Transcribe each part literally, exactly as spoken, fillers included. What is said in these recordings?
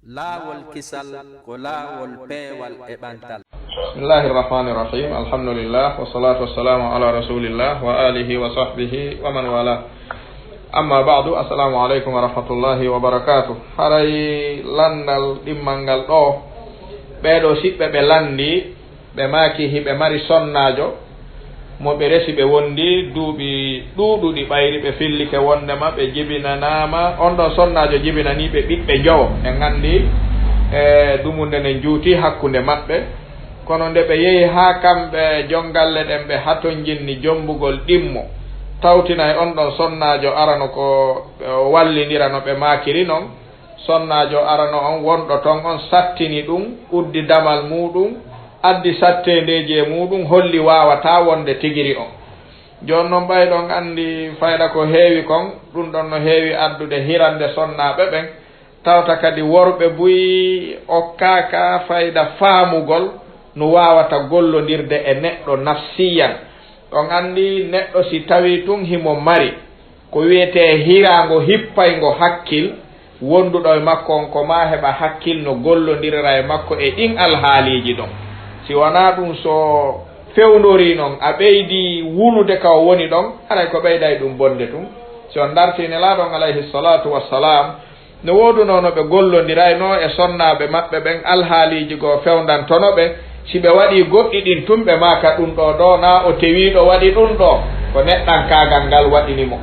Laawol kisal ko laawol peewal e ɓantal. بسم الله الرحمن الرحيم. الحمد لله، والصلاة والسلام على رسول الله وآله وصحبه ومن والاه. أما بعد، السلام عليكم ورحمة الله وبركاته. Haray lanndal ɗimmal ngal ɗoo, ɓee ɗoo siɓɓe ɓe lanndii, ɓe maaki hiɓe mari sonnaajo mo ɓe resi ɓe wondi duuɓi ɗuuɗuɗi, ɓayri ɓe fillike wonndema ɓe jibinanaama. On ɗon sonnaajo jibinanii ɓe ɓiɓɓe njowo. En anndi, e, dumunde nden juuti hakkunde maɓɓe. Kono nde ɓe yehi haa kamɓe jon galle ɗen, ɓe hatonjinni jommbugol ɗimmo, tawtinay on ɗon sonnaajo arano ko o wallindira no ɓe maakiri non. Sonnaajo arano on wonɗo ton on sattini ɗum, uddi damal muuɗum, addi satteendeeji e muuɗum, holli waawataa wonde tigiri on. Jooni non, ɓay ɗon anndi fayda ko heewi kon, ɗum ɗon no heewi addude hirande sonnaaɓe ɓen, tawta kadi worɓe buy okkaaka fayda faamugol no waawata gollondirde e neɗɗo nafsiyan. On anndi neɗɗo si tawii tun himo mari ko wi'etee hiraango hippayngo hakkil, wonduɗo e makko on ko maa heɓa hakkil no gollondirira e makko e ɗin alhaaliiji ɗon. Si wanaa ɗun, so fewndorii non, a ɓeydii wulude ka o woni ɗon, haray ko ɓeyday ɗun bonde tun. Si on dartii Nelaaɗo on alayhi salaatu wassalaam, no woodunoo no ɓe gollondiraynoo e sonnaaɓe maɓɓe ɓen, alhaaliiji goo fewndantono ɓe. Si ɓe waɗii goɗɗi ɗin tun, ɓe maaka ɗun ɗoo ɗoo, naa o tewiiɗo waɗi ɗun ɗoo, ko neɗɗankaagal ngal waɗini mo.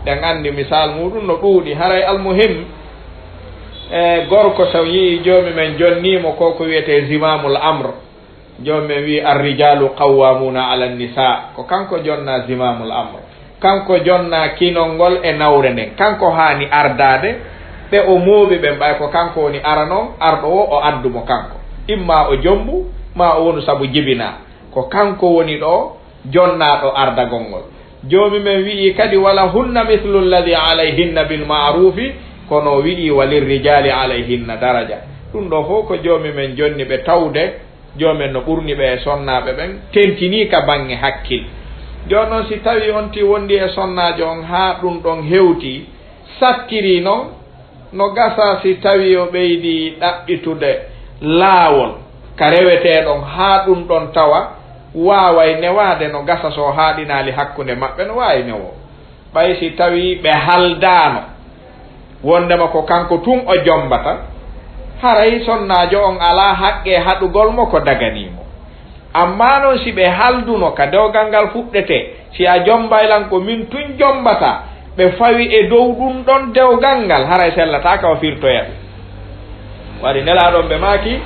Ɗen anndi misaal muuɗum no ɗuuɗi. Haray almuhim, e gorko so yi'ii joomi men jonnii mo ko ko wi'etee zimamul amr. Joomi men wi'i, "Ar-rijaalu qawwaamuuna ala n-nisaa." Ko kanko jonnaa zimamul amr. Kanko jonnaa kinol ngol e nawre nden. Kanko haani ardaade ɓe o mooɓi ɓen, ɓay ko kanko woni arano, arɗo o, o addu mo kanko. Imma o jombu, ma o wonu sabu jibinaa. Ko kanko woni ɗo jonnaaɗo ardagol ngol. Joomi men wi'i kadi, "Walahunna mislu alladhi alayhinna bil ma'rufi," kono o wi'i, "Walirrijali alayhinna daraja." Ɗum ɗo fof ko joomi men jonni ɓe tawde, joomi men no ɓurni ɓe e sonnaaɓe ɓen, tentinii ka baŋŋe hakkil. Jooni non, si tawii on ti wondi e sonnaajo on haa ɗum ɗon hewti, sattirii non, no gasa si tawii o ɓeydii ɗaɓɓitude laawol ka rewetee ɗon haa ɗum ɗon tawa waaway newaade, no gasa so haaɗinaali hakkunde maɓɓe, no waawi newoo. Ɓay si tawii ɓe haldaano wondema ko kanko tun o jombata, haray sonnaajo on alaa haqqee haɗugol mo ko daganii mo. Ammaa non, si ɓe halduno ka dewgal ngal fuɗɗetee, si a jombay lan, ko min tun jombata, ɓe fawi e dow ɗun ɗon dewgal ngal, haray sellataa ka o firtoya ɓe. Waɗi Nelaaɗo on ɓe maaki,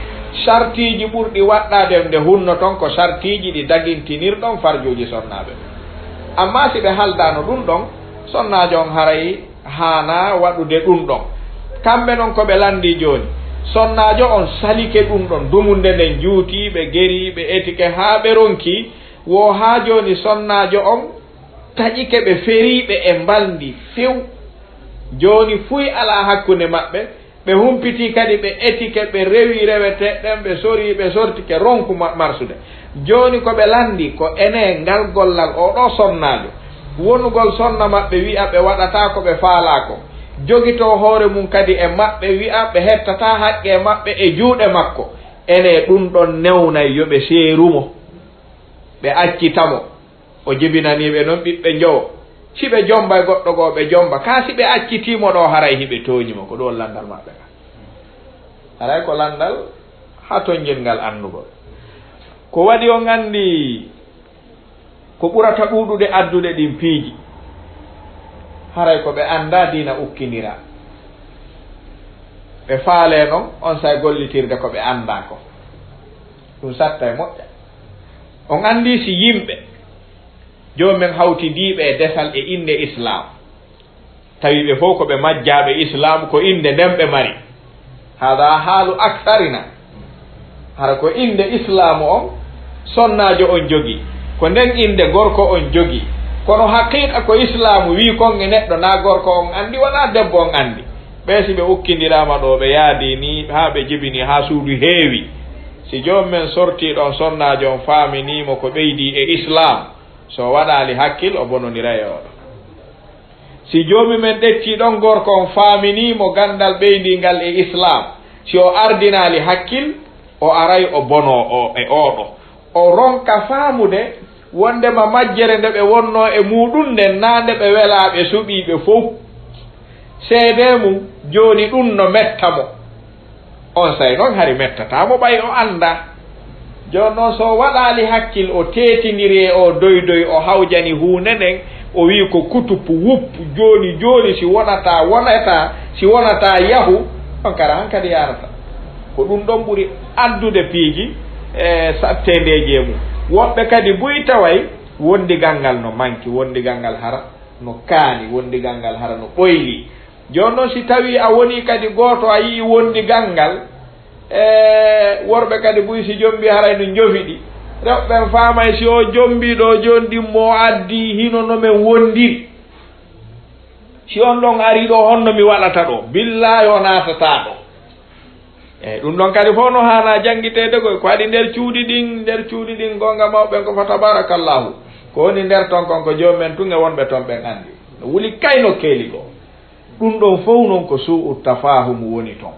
sartiiji ɓurɗi waɗɗaade nde hunno ton ko sartiiji ɗi dagintinirɗon farjuuji sonnaaɓe. Ammaa si ɓe haldaano ɗun ɗon, sonnaajo on haray haanaa waɗude ɗun ɗon. Kamɓe non ko ɓe landii jooni. Sonnaajo on salike ɗun ɗon, dumunde nden juutii, ɓe gerii, ɓe etike haa ɓe ronkii, wo haa jooni sonnaajo on taƴike ɓe, ferii ɓe e mbalndi few. Jooni fuy alaa hakkunde maɓɓe, ɓe humpitii kadi, ɓe etike, ɓe rewi reweteeɗe ɗen, ɓe sorii, ɓe sortike ronku ma-, marsude. Jooni ko ɓe lanndii ko enee ngal gollal oo ɗoo sonnaajo. Wonugol sonna maɓɓe wi'a ɓe waɗataa ko ɓe faalaa kon. Jogitoo hoore mun kadi e maɓɓe wi'a ɓe hettataa haqqee maɓɓe e juuɗe makko. Enee ɗun ɗon newnay yo ɓe seeru mo? Ɓe accita mo. O jibinanii ɓe non ɓiɓɓe njowo. Si ɓe jombay goɗɗo goo, ɓe jomba. Kaa si ɓe accitii mo ɗoo, haray hiɓe tooñi mo. Ko ɗun woni lanndal maɓɓe ngal. Haray ko lanndal hatonjel ngal annugol. Ko waɗi on anndi ko ɓurata ɗuuɗude addude ɗin piiji. Haray ko ɓe anndaa diina ukkindiraa. Ɓe faalee non, onsay gollitirde ko ɓe anndaa kon. Ɗun sattay moƴƴa. On anndii si yimɓe, joomi men hawtidiiɓe e desal e innde Islaam, tawi ɓe fow ko ɓe majjaaɓe Islaam, ko innde nden ɓe mari. Haadaa haalu aksarina. Hara ko innde Islaamu on sonnaajo on jogii, ko nden innde gorko on jogii. Kono haqiiqa ko Islaamu wi'i kon e neɗɗo, naa gorko on anndi, wanaa debbo on anndi. Ɓee si ɓe ukkindiraama ɗoo, ɓe yaadii nii, haa ɓe jibinii, haa suudu heewi. Si joomi men sortii ɗon sonnaajo on, faaminii mo ko ɓeydii e Islaam, so o waɗaali hakkil, o bonondiray e oo ɗoo. Si joomi men ɗettii ɗon gorko on, faaminii mo ganndal ɓeydii ngal e Islaam, Si o ardinaali hakkil, o aray o bonoo o e oo ɗoo. O ronka faamude wondema majjere nde ɓe wonnoo e muuɗun nden, naa nde ɓe welaa ɓe suɓii ɓe fow. Seedee mun, jooni ɗun no metta mo. Onsay non hari mettataa mo ɓay o anndaa. Jooni non, so o waɗaali hakkil, o teetindiri e oo doydoy, o hawjani huunde nden, o wi'i ko kutuppu wuppu, jooni jooni, si wonataa wonataa, si wonataa yahu, on kara hankadi yaarata. Ko ɗun ɗon ɓuri addude piiji e satteendeeji e mun. Woɓɓe kadi buy taway wondigal ngal no manki, wondigal ngal hara no kaani, wondigal ngal hara no ɓoyli. Jooni non, si tawii a wonii kadi gooto, a yi'ii wondigal ngal, e worɓe kadi buy si jombii haray no njofiɗi. Rewɓe ɓen faamay si o jombii ɗoo jooni ɗin mo o addii, hino no men wondiri. Si on ɗon arii ɗoo, honno mi waɗata ɗoo? Billaahi o naatataa ɗoo. Eey, ɗun ɗon kadi fow no haanaa janngiteede koy. Ko waɗi nder cuuɗi ɗin, nder cuuɗi ɗin, goonga mawɓe ɓen ko fa tabaarakallaahu. Ko woni nder ton kon ko joomum en tun e wonɓe ton ɓen anndi. No wuli kay nokkeeli goo. Ɗun ɗon fow non ko suu'u tafaahumu woni ton.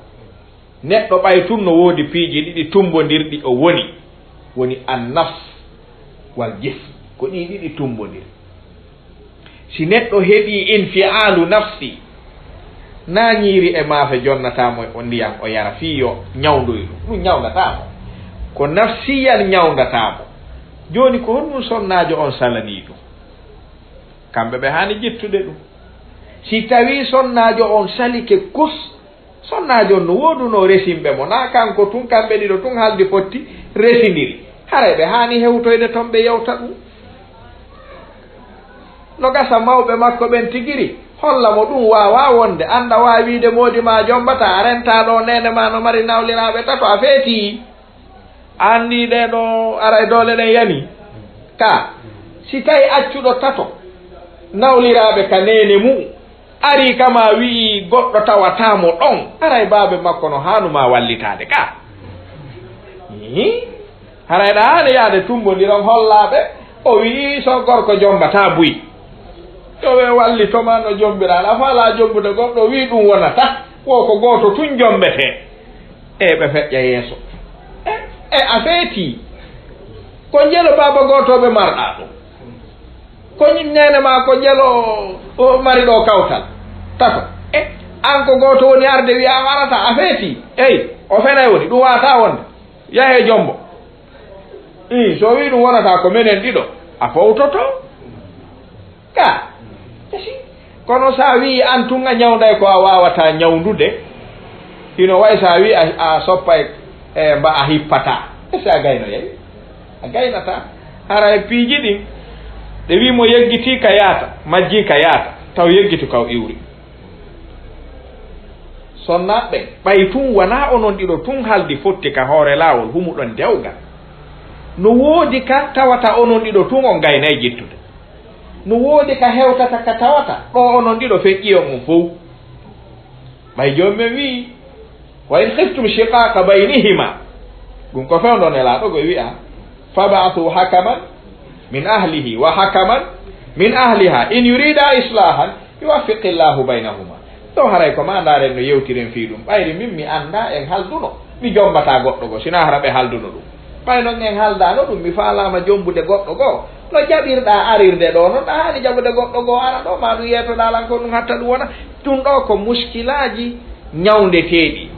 Neɗɗo ɓay tun no woodi piiji ɗiɗi tumbondirɗi o woni, woni an-nafs wal jism. Ko ɗii ɗiɗi tumbondiri. Si neɗɗo heɓii infi'aalu nafsi, naa ñiiri e maafe jonnataa mo o ndiyan o yara fii yo ñawndoy ɗun. Ɗun ñawndataa mo. Ko nafsiyan ñawndataa mo. Jooni ko honɗun sonnaajo on salanii ɗun? Kamɓe ɓe haani jittude ɗun. Si tawii sonnaajo on salike kus, sonnaajo on no woodunoo resinɓe mo, naa kanko tun, kamɓe ɗiɗo tun haldi fotti resindiri. Haray ɓe haani hewtoyde ton ɓe yewta ɗun. No gasa mawɓe makko ɓen tigiri holla mo ɗun waawaa wonde, an ɗa waawi wiide moodi maa jombataa, a rentaa ɗoo neene maa no mari nawliraaɓe tato, a feetii. A anndii ɗee ɗoo aray doole ɗen yanii. Ka, si tawi accuɗo tato nawliraaɓe ka neene mu'un, arii ka maa wi'ii goɗɗo tawataa mo ɗon, aray baabe makko no haanu maa wallitaade ka. Ihi. Haray ɗa haani yaade tumbondiron hollaa ɓe, o wi'ii so gorko jombataa buy. Yo ɓe wallito ma no jombiraa. A faalaa jombude goɗɗo, o wi'i ɗun wonataa. Wo ko gooto tun jombetee. E ɓe feƴƴa yeeso. E, e a feetii. Ko njelo baaba gootooɓe marɗaa ɗun. Ko ñin neene maa ko njelo o mari ɗoo kawtal. Tato. E, an ko gooto woni arde wi'a a warataa, a feetii. Ey, o fenay woni, ɗun waawataa wonde. Yahee jombo. Ii, so o wi'i ɗun wonataa ko menen ɗiɗo, a fowtoto. Ka. Esi. Kono sa wi'i an tun a ñawnday ko a waawataa ñawndude, hino way sa wi'i a, a soppay, e, mba a hippataa. Esi a gaynoyay? A gaynataa. Hara e piiji ɗin, ɗe wi'i mo yeggitii ka yaata, majjii ka yaata, taw yeggitu kaw iwri. Sonnaaɓe ɓen, ɓay tun wanaa onon ɗiɗo tun haldi fotti ka hoore laawol, humuɗon dewgal. No woodi ka tawata onon ɗiɗo tun on gaynay jittude. No woodi ka hewtata ka tawata ɗoo onon ɗiɗo feƴƴii on on fow. Ɓay Joomi men wi'i, "Wa in khiftum shiqaqa baynihima." Ɗun ko fewndo Nelaaɗo go wi'a, "Fab'athu hakaman min ahlihi wa hakaman min ahliha in yurida islahan yuwaffiqillahu baynahuma." Ɗoo haray ko maa ndaaren no yewtiren fii ɗun. Ɓayri min mi anndaa en halduno, mi jombataa goɗɗo goo, sinaa hara ɓe halduno ɗun. Ɓay non en haldaano ɗun, mi faalaama jombude goɗɗo goo. No jaɓirɗaa arirde ɗoo non, ɗa haani jaɓude goɗɗo goo ara ɗoo, maa ɗun yeetoɗaa lan ko ɗun hatta ɗun wona. Ɗun ɗoo ko muskilaaji ñawndeteeɗi.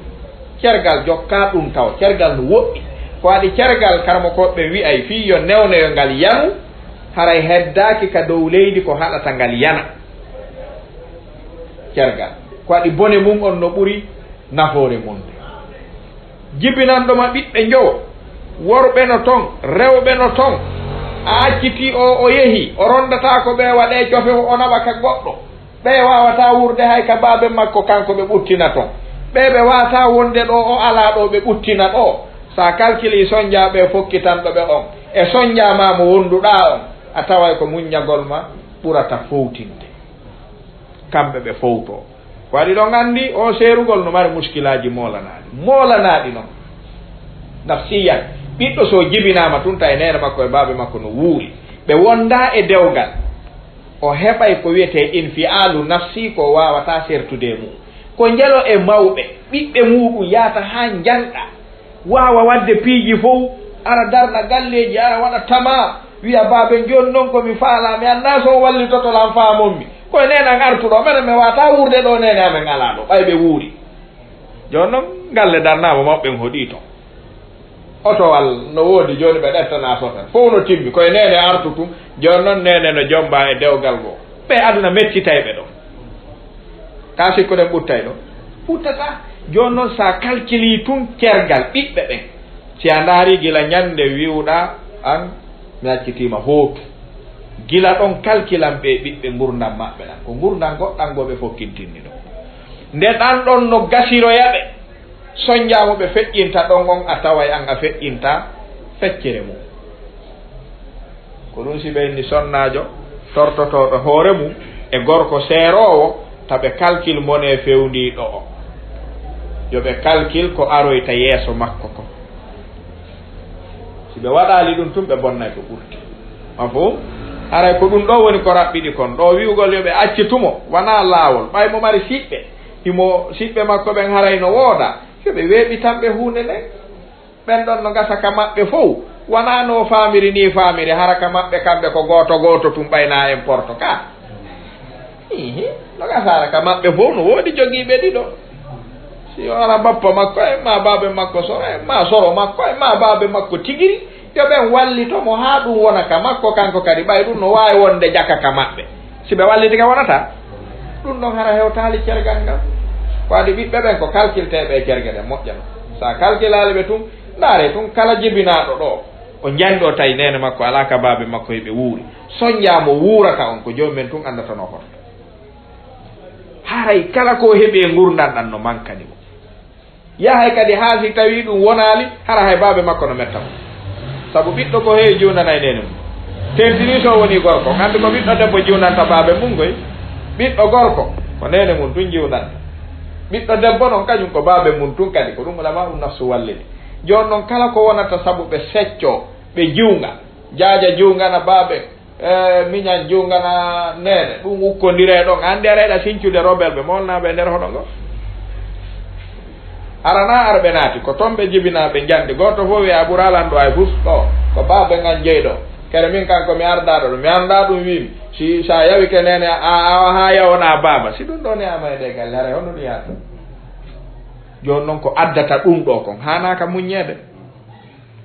Cergal jokkaa ɗun taw, cergal no woɗɗi. Ko waɗi cergal karamokooɓe ɓen wi'ay fii yo newnoyo ngal yanu, haray heddaaki ka dow leydi ko haɗata ngal yana. Cergal. Ko waɗi bone mun on no ɓuri nafoore mun nden. Jibinanɗo ma ɓiɓɓe njowo, worɓe no ton, rewɓe no ton. A accitii o, o yehi, o rondataa ko ɓe waɗee cofe o, o naɓa ka goɗɗo. Ɓe waawataa wuurde hay ka baaben makko, kanko ɓe ɓuttina ton. Ɓe ɓe waawataa wonde ɗoo, o alaa ɗoo, ɓe ɓuttina ɗoo. Sa kalkilii sonjaa ɓe fokkitanɗo ɓe on, e sonjaa ma mo wonduɗaa on, a taway ko muññagol ma ɓurata fowtinde. Kamɓe ɓe fowtoo. Ko waɗi ɗon anndi, oo seerugol no mari muskilaaji moolanaaɗi. Moolanaaɗi non. Nafsiyan. Ɓiɗɗo so jibinaama tun, tawi neene makko e baabe makko no wuuri. Ɓe wondaa e dewgal. O heɓay ko wi'etee infi'aalu nafsi ko o waawataa sertude e mu'un. Ko njelo e mawɓe. Ɓiɓɓe muuɗum yaata haa njanɗa, waawa waɗde piiji fow, ara darna galleeji, ara waɗa tamaa, wi'a, "Baaben, jooni non ko mi faalaa, mi anndaa so on wallitoto lan, faamonmi. Ko e neenan artuɗo, menen mi waawataa wuurde ɗoo, neene amen alaa ɗoo, ɓay ɓe wuuri." Jooni non, galle darnaama, mawɓe ɓen hoɗii ton. Otowal no woodi jooni, ɓe ɗeftanaa sosen. Fow no timmi, ko e neene artu tun. Jooni non neene no jomba e dewgal goo. Ɓe aduna mettitay ɓe ɗon. Ka sikkuɗen ɓuttay ɗon? Ɓuttataa. Jooni non sa kalkilii tun cergal ɓiɓɓe ɓen, si a ndaarii gila ñande wi'uɗaa an mi accitiima hootu. Gila ɗon kalkilan ɓee ɓiɓɓe ngurndan maɓɓe ɗan. Ko ngurndan goɗɗan goo ɓe fokkintinni ɗon. Nde ɗan ɗon no gasiroya ɓe. Sonjaa mo ɓe feƴƴinta ɗon on, a taway an a feƴƴinta feccere mum. Ko ɗun si ɓe inni sonnaajo tortotooɗo hoore mum e gorko seeroowo, ta ɓe kalkil monee fewndiiɗo on. Yo ɓe kalkil ko aroyta yeeso makko kon. Si ɓe waɗaali ɗun tun, ɓe bonnay ko ɓurti. Mafhum? Haray ko ɗun ɗoo woni ko raɓɓiɗi kon. Ɗoo wi'ugol yo ɓe accitu mo, wanaa laawol. Ɓay mo mari siɓɓe, himo, siɓɓe makko ɓen haray no wooda, yo ɓe weeɓitan ɓe huunde nden. Ɓen ɗon no gasa ka maɓɓe fow. Wanaa no faamiri nii faamiri, hara ka maɓɓe kamɓe ko gooto gooto tun, ɓay na importe ka. Ihi, no gasa hara ka maɓɓe fow no woodi jogiiɓe ɗiɗo. Si o hara bappa makko en, maa baabe makko soro en, maa soro makko en, maa baabe makko tigiri, yo ɓen wallito mo haa ɗun wona ka makko kanko kadi, ɓay ɗun no waawi wonde jaka ka maɓɓe. Si ɓe wallitike, wonataa? Ɗun ɗon hara hewtaali cergal ngal. Ko adi ɓiɓɓe ɓen ko kalkilteeɓe e cerge ɗen moƴƴa non. Sa kalkilaali ɓe tun, ndaaree tun kala jibinaaɗo ɗoo, o janɗi o tawi neene makko alaa ka baabe makko, hiɓe wuuri. Sonjaa mo wuurata on, ko joomum en tun anndatanoo hoto. Haray kala ko heɓi e ngurndan ɗan no mankani mo. Yahay kadi haa si tawii ɗun wonaali, hara hay baabe makko no metta mo. Sabu ɓiɗɗo ko heewi juunanay neene mum. Tentinii si o wonii gorko, on anndi ko ɓiɗɗo debbo juunanta baabe mum koy. Ɓiɗɗo gorko, ko neene mum tun juunanta. Ɓiɗɗo debbo non, kañum ko baabe mum tun kadi, ko ɗun ulamaa'u nafsu wallini. Jooni non, kala ko wonata sabu ɓe seccoo, ɓe juunga, jaaja juungana baabe, e, miñan juungana neene, ɗun ukkondiree ɗon. Anndi aray ɗa sincude robel ɓe moolnaaɓe e nder hoɗo ngo. Hara naa arɓe naati, ko ton ɓe jibinaa ɓe janɗi. Gooto fow wi'a, "A ɓuraa lan ɗoo hay fus, ɗoo ko baabe ngan jeyi ɗoo. Kere min kan ko mi ardaaɗo ɗoo, mi anndaa ɗun wiimi. Si, sa yawike neene, a, a, a, haa yawonaa baaba." Si ɗun ɗoo ne'aama e ɗee galle, haray honno ɗun yaata? Jooni non ko addata ɗun ɗoo kon, haanaa ka muññeede.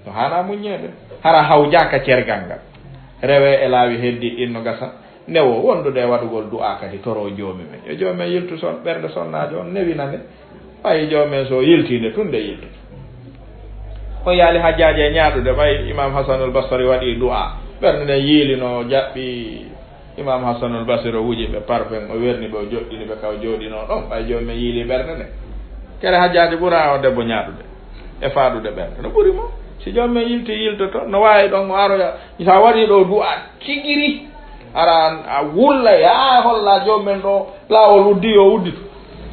No haanaa muññeede. Hara hawjaaka cergal ngal. Rewee e laawi heddiiɗi ɗin no gasa. Newoo wondude e waɗugol du'aa kadi toroo Joomi men. Yo Joomi men yiltu son, ɓernde sonnaajo on, newina nde. Ɓay Joomi men so yiltii nde tun, nde yiltoto. On yaali Hajjaaji e ñaaɗude, ɓay Imaam Hasanul Basri waɗii du'aa. Ɓernde nden yiili no jaɓɓi Imaam Hasanul Basri, o wuji ɓe parfum, o werni ɓe, o joɗɗini ɓe ka o jooɗinoo ɗon, ɓay Joomi men yiilii ɓernde nden. Kere Hajjaaji ɓuraa oo debbo ñaaɗude e faaɗude ɓernde. No ɓuri mo. Si Joomi men yiltii, yiltoto, no waawi ɗon o aroya. Sa waɗii ɗoo du'aa tigiri, ara a wulla, yaa holla Joomi men ɗoo laawol uddii, yo udditu.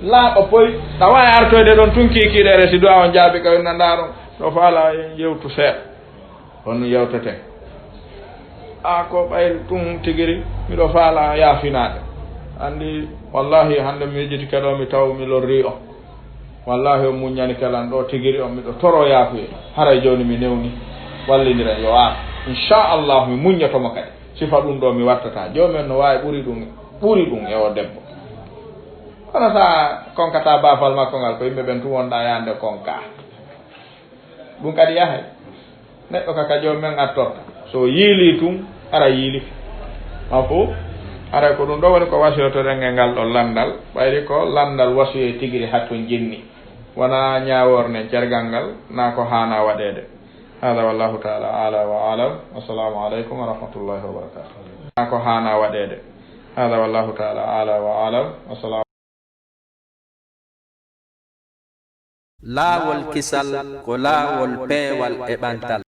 Laaɓa poy, ɗa waawi artoyde ɗon tun kiikiiɗe, si du'aa on jaabii ka, yo na ndaaron, ɗoo faalaa en yewtu seeɗa. Honno yewteten? A ko ɓay ɗun tigiri, miɗo faalaa yaafinaade. Anndi, wallaahi, hannde mi yejjitike ɗoo, mi taw mi lorrii on. Wallaahi, on muññanike lan ɗoo tigiri on, miɗo toroo yaafuye. Haray jooni mi newni, wallindiren yo aar. Inchallahu, mi muññoto mo kadi. Sifa ɗun ɗoo mi wattataa. Joomi en no waawi ɓuri ɗun, ɓuri ɗun e oo debbo. Kono sa konkataa baafal makko ngal, ko yimɓe ɓen tun wonɗaa yaande konkaa. Ɗun kadi yahay. Neɗɗo ka, ka Joomi men artorta. So yiilii tun, hara yiilike. Mafhum? Haray ko ɗun ɗoo woni ko wasiyotoɗen e ngal ɗoo lanndal. Ɓayri ko lanndal wasiyee tigiri hatun jinni. Wonaa ñaawornen cergal ngal, naa ko haanaa waɗeede. Haadaa wallaahu ta'aalaa a'laa wa a'lam. Wassalaamu aleykum wa rahmatullaahi wa barakaatuh. Naa ko haanaa waɗeede. Haadaa wallaahu ta'aalaa a'laa wa a'lam. Wassalaamu Laawol kisal ko laawol peewal e ɓantal.